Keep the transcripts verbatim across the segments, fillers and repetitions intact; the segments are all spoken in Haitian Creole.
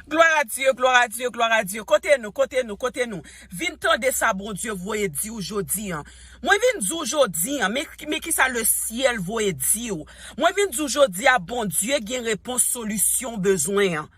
Glwa a Dye, glwa a Dye, glwa a Dye. Kote nou, kote nou, kote nou? Vin tande sa Bondye voye di w jodi an. Mwen vin di w jodi an, men, men ki sa le syèl voye di w. Mwen vin di w jodi a, Bondye gen repons solisyon w bezwen an.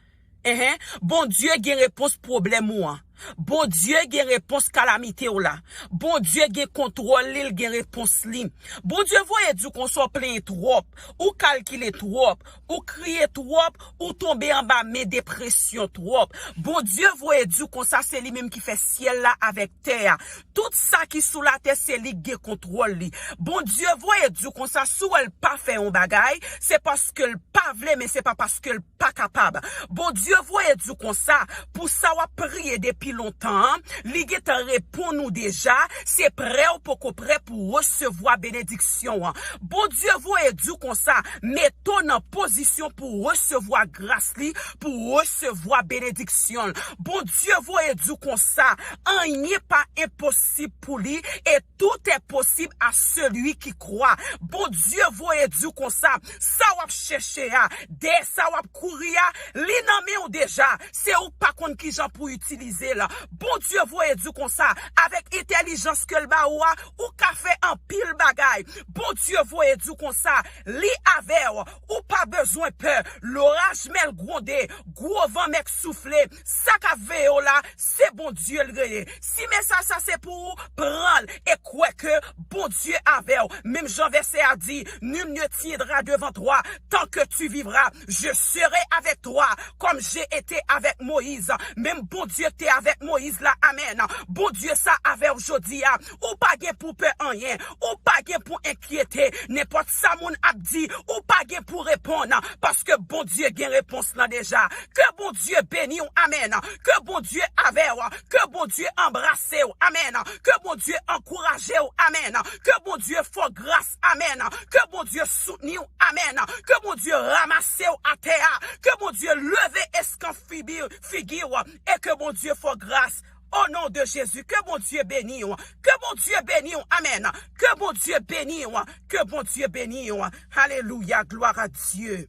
Enhen. Bondye gen repons pwoblèm ou an. Bondye gen repons kalamite w la. Bondye gen kontwòl li, l gen repons li. Bondye voye di w konsa w plenyen twòp, ou kalkile twòp, ou kriye twòp, ou tonbe anba men depresyon twòp. Bondye voye di w konsa se li menm ki fè syèl la avèk tè a. Tout sa ki sou latè se li k gen kontwòl li. Bondye voye di w konsa si w wè l pa fè yon bagay, se paske l pa vle, men se pa paske l pa kapab. Bondye voye di w konsa, pou sa w ap priye depi lontan an, li gentan reponn ou deja, se prè w poko prè pou resevwa benediksyon an. Bondye voye di w konsa, mete w nan pozisyon pou resevwa gras li, pou resevwa benediksyon l. Bondye voye di w konsa, anyen pa enposib pou li, e tout est possible à celui qui croit. Bondye voye di w konsa, sa w ap chèche a, dèyè sa w ap kouri a, li nan men w deja. Se ou k pa konn kijan pou itilize l. Bondye voye di w konsa, avèk entèlijans ke l ba ou a, ou ka fè anpil bagay. Bondye voye di w konsa, li avè w, ou pa bezwen pè. Loraj mèt gwonde, gwo van mèt soufle, sa k ap veye w la, se Bondye l rele. Si mesaj sa se pou ou, pran l e kwè ke Bondye avè w. Menm jan vèsè a di, nul ne tiendra devant toi tant que tu vivras. Je serai avec toi comme j'ai été avec Moïse. Menm Bondye te avèk Moyiz la, amèn. Bondye sa avè w jodi a. Ou pa gen pou pè anyen. Ou pa gen pou enkyete. Nenpòt sa moun ap di, ou pa gen pou reponn. Paske Bondye gen repons lan deja. Ke Bondye beni w, amèn. Ke Bondye avè w. Ke Bondye anbrase w, amèn. Ke Bondye ankouraje w, amèn. Ke Bondye fè w gras, amèn. Ke Bondye soutni w, amèn. Ke Bondye ranmase w atè a. Ke Bondye leve eskanp figi, figi w. E ke Bondye fè w gras. O non de Jezi, ke Bondye beni w. Ke Bondye beni w, amèn. Ke Bondye beni w. Ke Bondye beni w. Alelouya, glwa a Dye.